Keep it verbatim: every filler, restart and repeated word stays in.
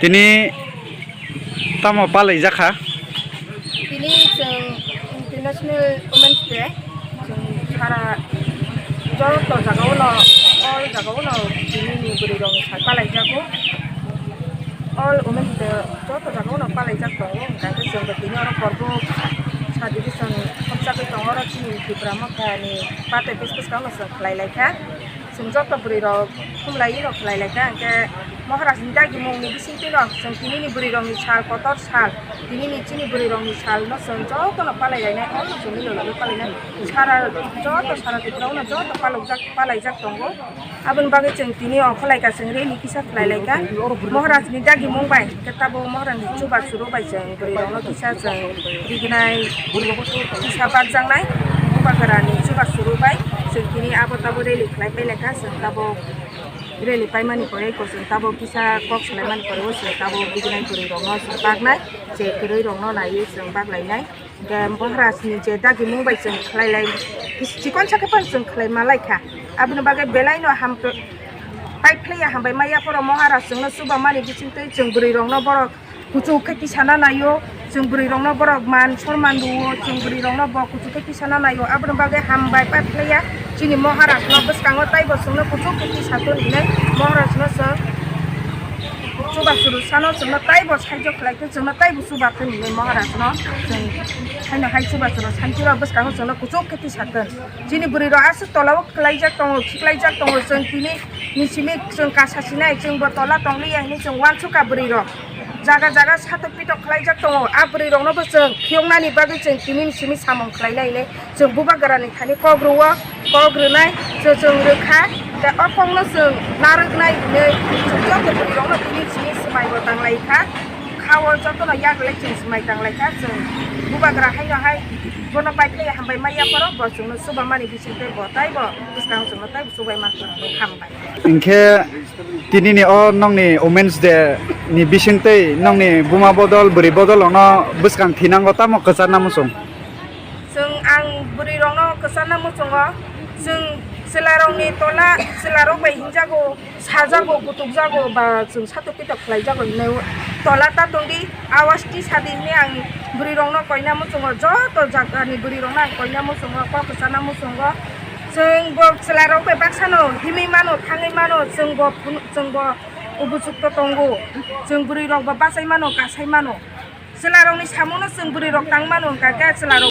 Tini tamo palaijakha? Tini chwng International Women's Day, chwng sara joto jagao no, all jagao no tini ni bwrwi rok ni sal palaijago. All Women's Day joto jagao no palaijak tongo, hwnkhe chwng bo tini oro korbo sa division khopjagwi tongo, oro chini Tipra Motha ni party office bwskango no chwng khlai laikha. Chwng joto bwrwi rok khumlai no khlai laikha, hwnkhe Maharaj ni dagimung ni bisingtwi no chwng tini ni bwrwi rok ni sal, kotor sal, tini ni chini bwrwi rok ni sal no chwng joto no palai lainai, all no chwng mili logwi palai nai. Sara joto sara Tripura o no joto palokjak, palaijak tongo. Aboni bagwi chwng tini ongkhor laikha, chwng rally kisa khlai laikha. Maharaj ni dagimung bai, hwnkhe tabuk Maharaj ni chubachu rok bai chwng bwrwi rok no kisa chwng rignai, kisa barjaknai, bubagra ni chubachu rok bai chwng tini abo tabuk rally khlai pai laikha, chwng tabuk rally paimani pore eko chwng tabuk kisa kok salaimani pore o chwng tabuk rignai, bwrwi rok no chwng baknai, je kwrwi rok no naiwi chwng baklainai. Hwnkhe Maharaj ni je dagimung bai chwng khlai lai, chikon sakhe phano chwng khlai ma lai kha. Aboni bagwi belai no ham, pai phlaiya, hambai maya phoro Maharaj chwngno chubamani bisingtwi chwng bwrwi rokno borok kuchuk khe tisana naio, chwng bwrwi rokno borok man sonman rwo, chwng bwrwi rokno bo kuchuk khe tisana naio. Aboni bagwi hambai pai phlaiya chini Maharaj no, bwskango taibo chwngno kuchuk khe tisathun hinwi Maharaj no chwng chubachu rw sano chwngno taibo saijo khlai khe chwngno taibo chubathun hinwi Maharaj no chwng haino hai chubachu rw santi rok bwskango chwngno kuchuk khe tisathun. Chini bwrwi rok aswk tola o khlaijak tongo, khiklaijak tongo, chwng tini ni simi chwng kasa sinai, chwng bo tola tongliya hinwi chwng uansukha bwrwi rok. Jaga jaga satok pitok khlaijak tongo, a bwrwi rokno bo chwng phiyoknani bagwi chwng tini ni simi samung khlainai hinwi. Chwng bubagrani thani kok rwo, kok rwnai, chwng, chwng rwkha, tei o kokno chwng narwknai hinwi chwng joto bwrwirokno tini simi swmaibo tanglaikha, kha-o jotono yaklai chwng swmai tanglaikha, chwng bubagra haino hai bono paiphlaiya hambai maya phoro bo chwngno chubamani bisingtwi bo taibo bwskango chwngno taibo chubai mankha, hambai. Hinkhe tinini o nokni Women's Day ni bisingtwi nokni buma bodol, bwrwi bodol rokno bwskang thinango tamo kwcharna muchung? Chwng ang bwrwi rokno kwcharna muchungo, chwng chwla rokni tola chwla rok bai hinjago, sajago, kutukjago ba chwng satok pitok khlaijago hinwi tola ta tongdi, awas tisa di hinwi ang bwrwi rokno koina muchungo, joto jagani bwrwi rokno ang koina muchungo, kok kwcharna muchungo. Chwng bo chwla rok bai baksano himwi mano, thangwi mano, chwng bo phunu, chwng bo ubusukto tongo, chwng bwrwi rok bo bachai mano, kasai mano. Chwla rokni samungno chwng bwrwi rok tang mano, hwnkha khe chwla rok